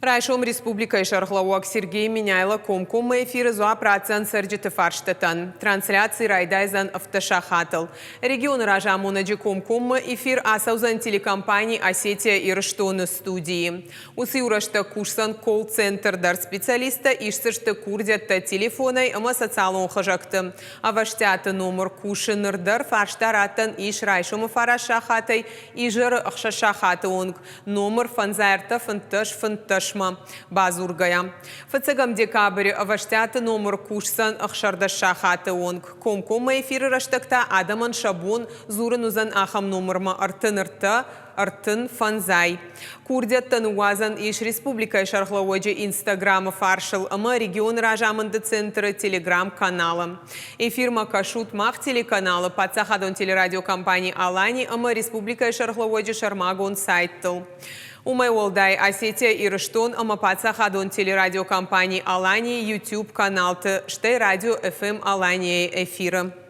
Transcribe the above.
Райсом республикӕйы сӕргълӕууӕг Сергей Меняйло комкоммӕ эфиры дзуапп ратдзӕн цӕрджыты фарстытӕн. Трансляци райдайдзӕн ӕвддӕс сахатыл. Регионы разамонӕджы комкоммӕ эфир ацӕудзӕн телекомпани «Осетия-Ирыстон»-ы студийы. Уыцы иу рӕстӕг кусдзӕн колл-центр дӕр. Специалисттӕ исдзысты курдиӕттӕ телефонӕй ӕмӕ социалон хызӕгты. Ӕвӕстиаты номыр кусы ныр дӕр. Фарста раттӕн ис райсомы 9 сахатӕй изӕры 6 сахаты онг. Номыр 53 15 15-мӕ бадзургӕйӕ. Фыццӕгӕм декабры ӕвӕстиаты номыр кусдзӕн 16 сахаты онг. Комкоммӕ эфиры рӕстӕг та адӕмӕн сӕ бон дзурын уыдзӕн ахӕм номырмӕ 33 30 50. Курдиӕттӕ ныууадзӕн ис республикӕйы сӕргълӕууӕджы Инстаграмы фарсыл ӕмӕ регионы разамынды центры телеграм-каналы. Эфирмӕ кӕсут мах телеканалы, паддзахадон телерадиокомпани «Алани» ӕмӕ республикӕйы сӕргълӕууӕджы сӕрмагонд сайттыл. Уымӕй уӕлдай «Осетия-Ирыстон» ӕмӕ паддзахадон телерадиокомпани «Алани» YouTube-каналты, стӕй радио FM «Алания»-йы эфиры.